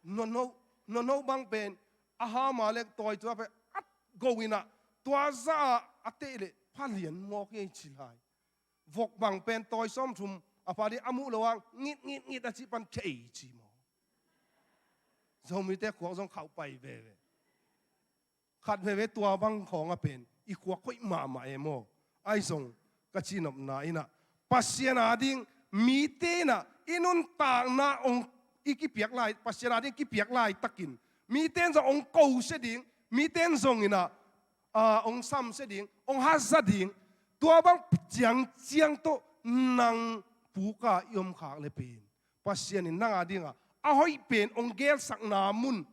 Nono bang pen a ham a le tawi tua pen a go inah tua zah a teh le phalian mawk hi ei ci lai. Vok bang pen tawi sawmthum a pha dih a muh lo ang ngit ngit ngit a cih pan thei ci maw. Zomite khuak zong khauh pai veve. Khat veve tua bang khawng a pen i khuak hoih mahmah e maw. Ahi zong ka cihnopna in ah Pasian ading mite in ah i nuntakna hong i kipiak lai, Pasian ading kipiak laitakin mite in zong hong kosia ding, mite in zong in ah, ah, hong samsia ding, hong haza ding, tua bang ciangciang tawh nang puka i om khak le pen Pasian in nang adingah a hoih pen hong gelsakna mun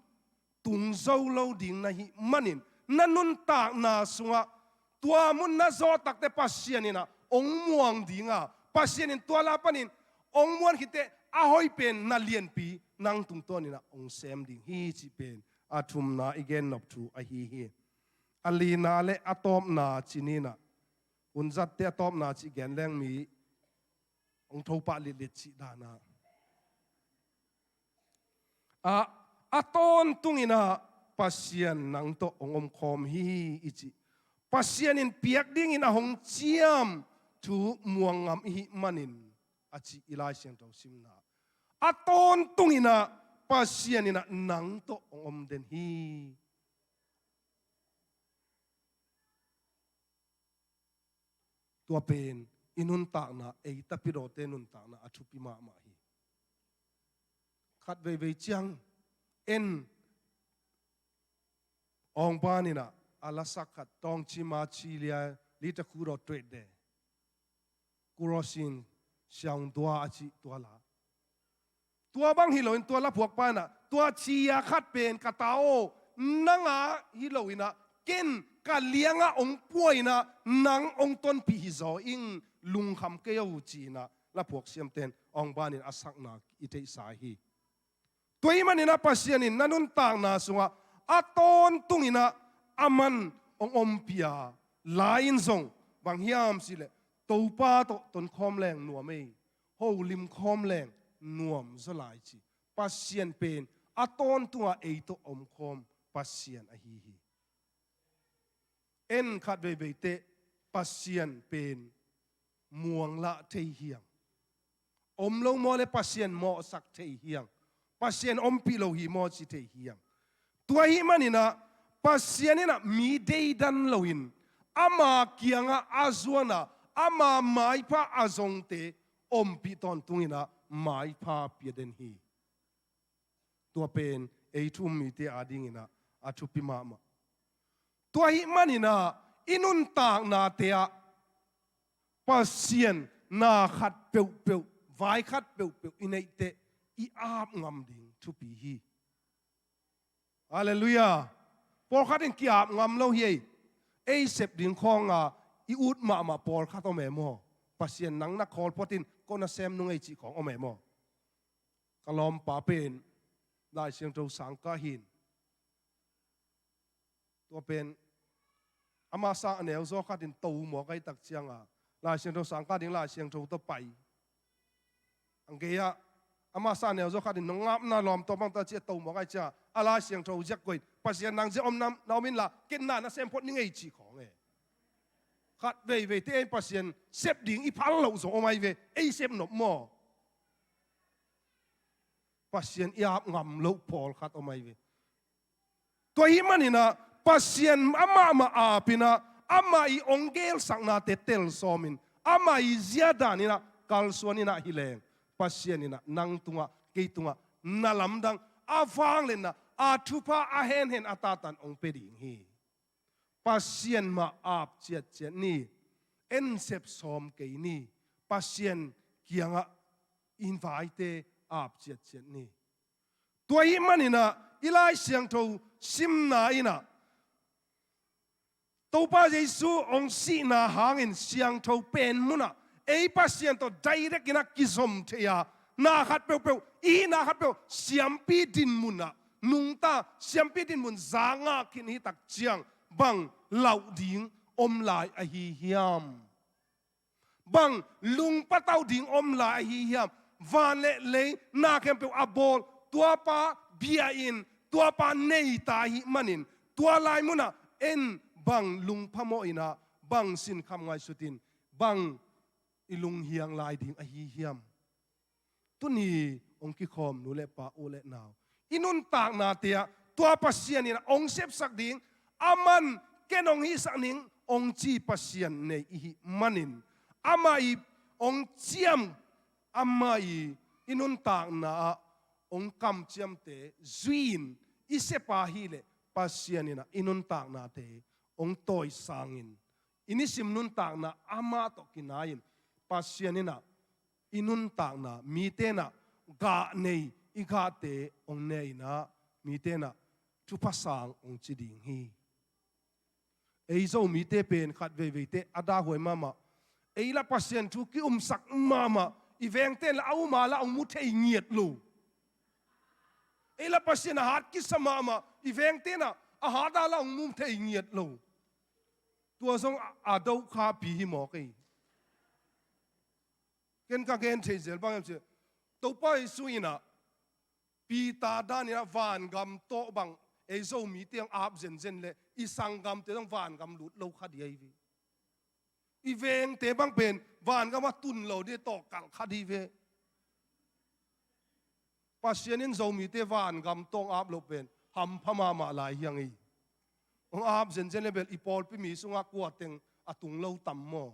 tung zo lo ding na hih manin, na nuntakna sungah tua mun na zawh takteh Pasian in ah hong muang ding a, Pasian in tua la panin hong muan khitteh a hoih pen na lianpi nang tungtawn in ah hong sem ding hi cih pen a thumna i gennop thu ahi hi. A lina le a tawpna ci ni in ah, hun zatte a tawpna cih gen leng mi hong tho pah litlit cih dan a, a, a tawntung in ah Pasian nang tawh hong omkhawm hi i cih. Pasian in piak dingin a hong ciam thu muang ngam i hih manin a cih i Lai Siangtho simna. A tawntung in ah Pasian in ah nang tawh hong om den hi. Tua pen i nuntakna, ei tapidawte nuntakna a thupi mahmah hi. Khat veivei ciang en awngban in ah a lasak khat, Tawngci ma ci lia lita kuro tuet de, kurosin siaung dua a cih tua la. Tua bang hi loin tua laphuakpa in ah tua ci a khat pen ka ta aw, nang a hi lo in ah ken ka liangah hong pua in ah nang hong tonpih hi zaw ing, lungkham kei o ci in ah laphuak siamten awngban in a sakna i theihsa hi. Tua hih manin ah Pasian in na nuntakna sungah a tawntung in ah aman hong ompih a, lai-in zong bang hiam cih leh Topa tawh tonkhawm leng nuam ei, holim khawm leng nuam zaw lai ci. Pasian pen a tawntungah ei tawh omkhawm Pasian ahi hi. En khat veivei teh Pasian pen muang lah thei hiang. Om lo maw le Pasian mawhsak thei hiang. Pasian ompih lo hi maw ci thei hiang. Tua hih manin ah Pasian in ah mi deidan loin ama kiangah a zuan a, ama maipha a zongte ompih tawntung in ah maipha pia den hi. Tua pen ei thu um mite ading in ah a thupi mahmah. Tua hih manin ah i nuntaknate ah Pasian na khat peuhpeuh, vai khat peuhpeuh i neih teh i ap ngam ding thupi hi. Halleluiah. Pawlkhat in ki-ap ngam lo hi ei. Ei sep ding khawng a i ut mahmah pawlkhat om e maw? Pasian, nang na khawl phot in, ko na sem nung ei cih khawng om e maw? Ka lawmpa pen Lai Siangtho sang kah hi in, tua pen ama sang a neu zaw khat in to mawk ahih tak ciang a, Lai Siangtho sang kah ding, Lai Siangtho tawh pai. A gei ah ama sang a neu zaw khat in nong ngapna lawm tawh bang ta ci a to mawk ahih ciang a, a Lai Siangtho ziak koih, Pasian, nang ziah om na, na om inla ken na na sem phot ning ei cih khawng e. Khat veivei teh ei Pasian sep ding i phal loh zong om ahi ve, ei sep nop maw? Pasian i ap ngam loh pawlkhat om ahi ve. Tua hih manin ah Pasian amah mah ap in ah, amah i hong gelsaknate tel sawm in, amah i zia dan in ah kalsuan in ah hi leng, Pasian in ah nang tungah, kei tungah na lamdang, a vangliatna, a thupha a henhen a tatan hong pia ding hi. Pasian mah ap ciatciat ni. En sep sawm kei ni. Pasian kiangah i vaite ap ciatciat ni. Tua hih manin ah i Lai Siangtho simna in ah Topa Jesu hong sihna hangin siangtho pen munah ei Pasian tawh direct in ah kizom thei a, na khat peuhpeuh, i hihna khat peuh siampi dinmun ah nungta, siampi dinmun za ngah khin hi tak ciang bang lauh ding om lai ahi hiam? Bang lungpatauh ding om lai ahi hiam? Van le lei na khempeuh a bawl, tuapa bia in, tuapa neita ahih manin, tua lai munah en bang lungphamawh in ah, bang sinkham ngaihsut in, bang i lunghiang lai ding ahi hiam? Tuni hong kikhawm nu le pa, u le nau, i nuntaknate ah tua Pasian in ah hong sepsak ding, aman ken hong hihsak ning, hong ci Pasian nei i hih manin, amah i hong ciam, amah i i nuntakna ah hong kamciamte zui-in i sep a hih leh Pasian in ah i nuntaknate hong tawisangin, i nisim nuntakna amah tawh kinai-in Pasian in ah i nuntakna mite in ah gah nei, i gahte hong ne-in ah mite in ah thupha sang hong ci ding hi. Ei Zomite pen khat veiveite a dahhuai mahmah. Ei lah Pasian thu ki-umsak mahmah. I vengte in lah a um a lah hong mu thei ngiat lo. Ei lah Pasian a hat kisa mahmah. I vengte in ah a hat a lah hong mu thei ngiat lo. Tua zong a, a dokhahpi hi mawk ei. Ken ka gen theih zel bang hiam cih leh, Topa Jesu in ah Peter dan in ah vangam tawh bang ei Zomite hong ap zenzen leh i sanggamte zong vangam lut lo kha ding hi ve. I vengte bang pen vangam ah tun lo ding, tawh kalh kha ding hi ve. Pasian in Zomite vangam tawh hong ap loh pen hampha mahmah lai hi hang hi. Hong ap zenzen leh bel i pawlpi mi sungah kua teng a tung lo tam maw?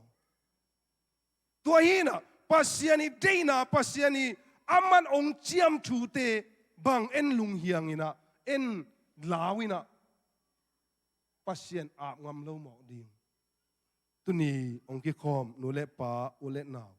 Tua hi in ah Pasian i deihna, Pasian i aman hong ciam thute bang en lunghiang in ah, en lau in ah, Pasian ap ngam lo mawk ding. Tuni hong kikhawm nu le pa, u le nau,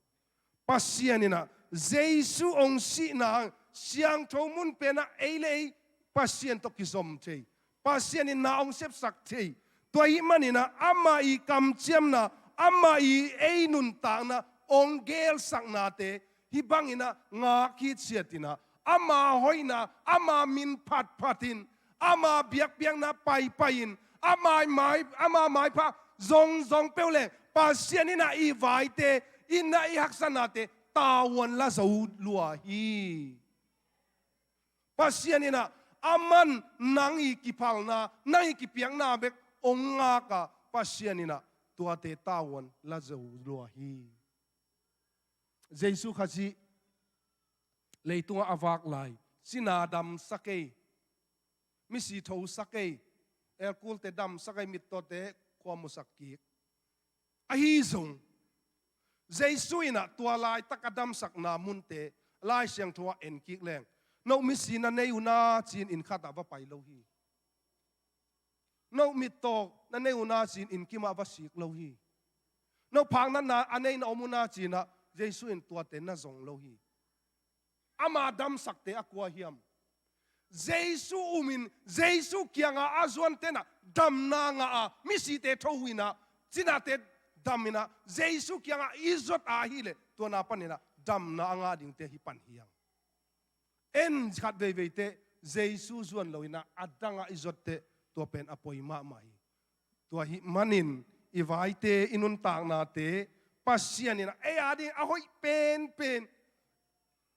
Pasian in ah Jesu hong sihna hang siangtho mun pen ah ei le ei Pasian tawh kizom thei, Pasian in na hong sepsak thei. Tua ahih manin ah amah i kamciamna, amah i ei nuntakna hong gelsaknate hih bangin ah ngak hithiat in ah, ama hoihna, ama min phatphat in, ama biakpiakna paipai in, ama mai, ama maipha zongzong peuh leng Pasian in ah i vaite, in ah i haksatnate tavuan la zo lua hi. Pasian in ah aman nang i kiphalna, nang i kipiakna bek hong ngak a, Pasian in ah tuate tavuan la zo lua hi. Jesu Khazih leitungah a vak lai, sina damsak ei, misi thosak ei, elkulte damsak ei, mittawte khua musak kik. Ahi zong Jesu in ah tua laitak a damsakna munte Lai Siangtho ah en kik leng, "No misi na nei uh na," ci-in inn khatah va pai lo hi. "No mittaw na nei uh na," ci-in inn kimah va sik lo hi. "No phaknatna a nei na om uh na," ci-in ah Jesu in tuate na zong lo hi. Ama damsakte a kua hiam? Jesu umin, Jesu kiangah a zuante in ah damna ngah a, misite tho uh in ah, cinate dam in ah, Jesu kiangah i zuat a hih leh tua na panin ah damna a ngah dingte hi pan hi hang. En khat veivei teh Jesu zuan lo in ah a dangah i zuat teh tua pen a poi mahmah hi. Tua ahih manin i vaite, i nuntaknate Pasian in ah ei ading a hoih penpen,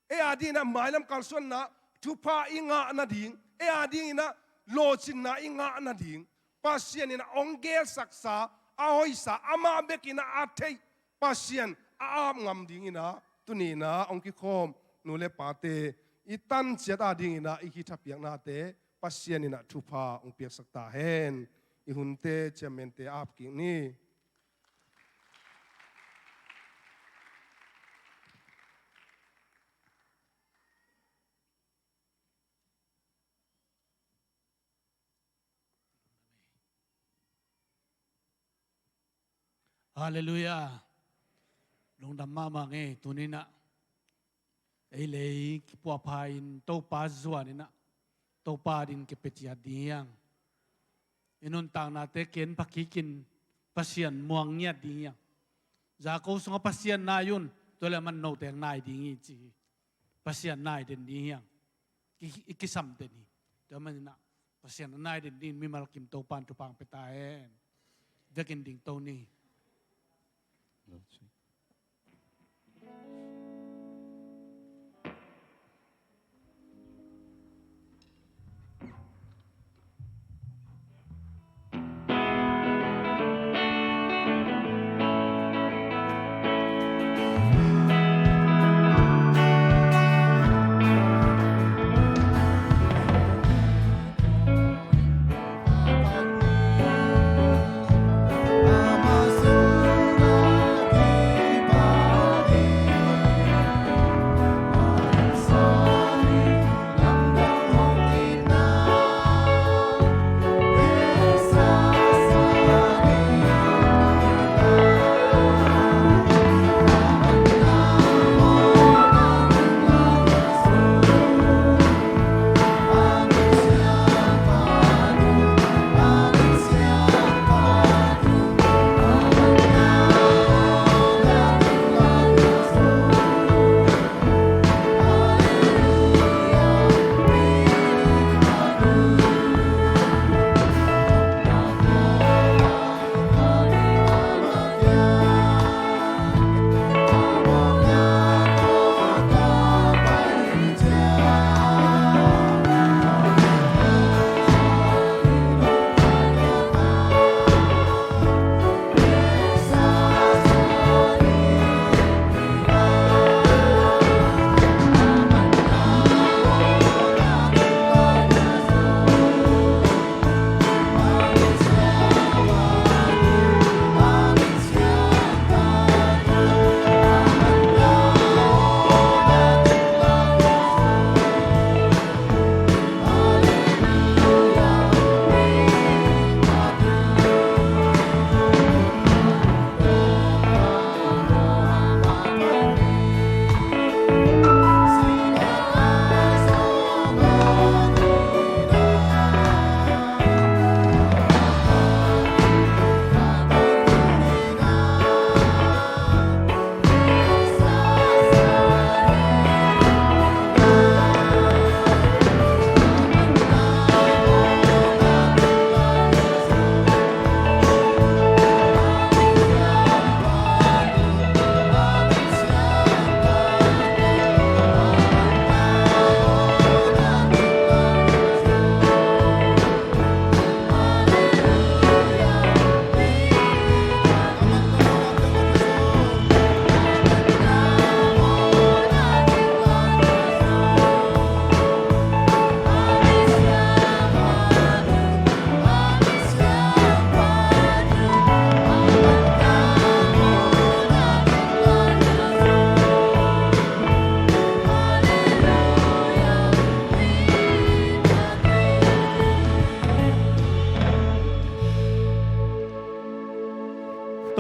ei ading in ah mailam kalsuanna thupha i ngah nading, ei ading in ah lawhcinna i ngah nading, Pasian in ah hong gelsaksa a hoihsa, amah bek in ah a theih Pasian a ap ngam dingin ah tuni in ah hong kikhawm nu le pate, i tanciat ading in ah i kithapiaknate Pasian in ah thupha hong piaksak ta hen. I hunte chairman-te ap kik ni. Halleluiah. Lungdam mahmah ing ei, tuni in ah ei le ei kipuahpha in Topa zuan in ah Topa ading kipia ciat ding hi hang. I nuntaknate ken pha kik in Pasian muang ngiat ding hi hang. Jakob sungah Pasian nai un, tua leh aman note hong nai ding hi ci hi. Pasian nai den ding hi hang. Ki, i kisam den hi. Tua manin ah Pasian a nai den dingin mimal kim Topa'n thupha hong pia ta hen. Vekin dingto ni.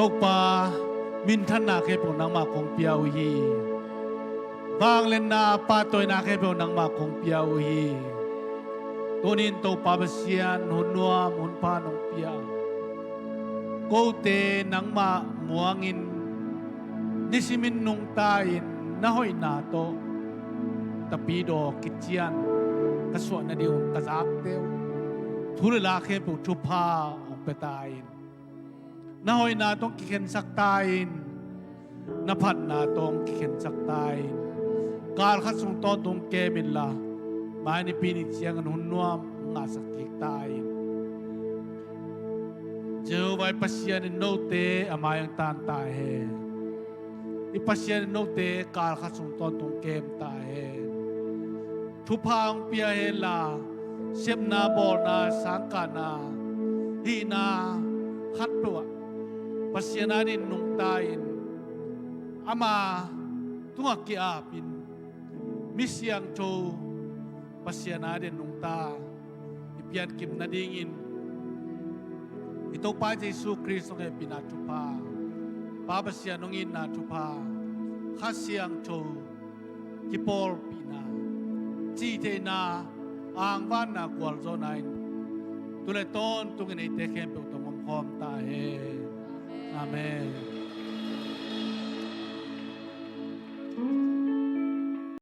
Topa, minthanna khempeuh nangmah kong pia uh hi. Vangliatna, pahtawina khempeuh nangmah kong pia uh hi. Tunin Topa Pasian, hun nuam hun pha nong pia, kote nangmah muangin nisimin nungta-in na hoihna tawh tapidaw kician ka suah nadingun ka zakte uh thu le la khempeuh thupha hong pia ta in. Na hoihna tawh kikhensak ta in. Na phatna tawh kikhensak ta in. Kal khat sung tawntung kem inla, mai nipi ni ciangin hun nuam ngahsak kik ta in. Jehovah i Pasian in note a mai hong taan ta hen. I Pasian in note kal khat sung tawntung kem ta hen. Thupha hong pia henla, sepna, bawlna, sangkahna, hihna khatpeuh ah Pasian adingin nungta in, ama tungah ki-apin, mi siangtho Pasian adingin nungta i piankim nadingin i Topa Jesu Khrist hong hehpihna thupha, Pa Pasian hong itna thupha, Kha Siangtho kipawlpihna, cihtheihna, angvanna, gualzawhna in tu le tawntungin eite khempeuh tawh omkhawm ta hen. Amen.